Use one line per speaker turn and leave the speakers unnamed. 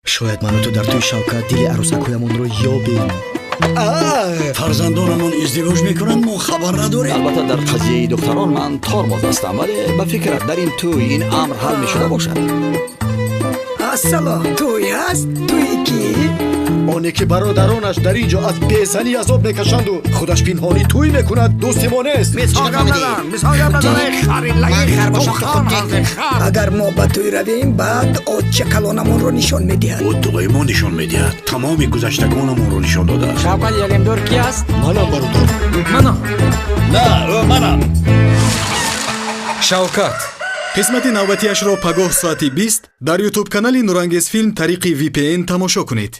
Шояд ману ту дар тӯи Шавкат дили арӯсакҳоямонро ёбем.
Фарзандонамон издивоҷ мекунанд, мо хабар надорем.
Албатта, дар қазияи духтарон ман тормоз ҳастам, вале ба фикрат, дар ин тӯй ин амр ҳал мешуда бошад?
Ассалом, тӯй ҳаст? Тӯи кӣ?
Оне ки бародаронаш дар ин ҷо аз безанӣ азоб мекашанду худаш пинҳонӣ тӯй мекунад, дӯсти мо нест.
Агар мо ба тӯй равем, баъд отча калонамонро нишон медиҳад.
Ӯ доимо нишон медиҳад, тамоми гузаштагонамонро нишон додааст.
Шавкат Ялемдор ки аст?
Манам, бародар.
Манам.
На, ӯ манам.
Шавкат қисмати навбатиашро пагоҳ соати 20 дар Ютуб канали Нурангез Филм тариқи VPN тамошо кунед.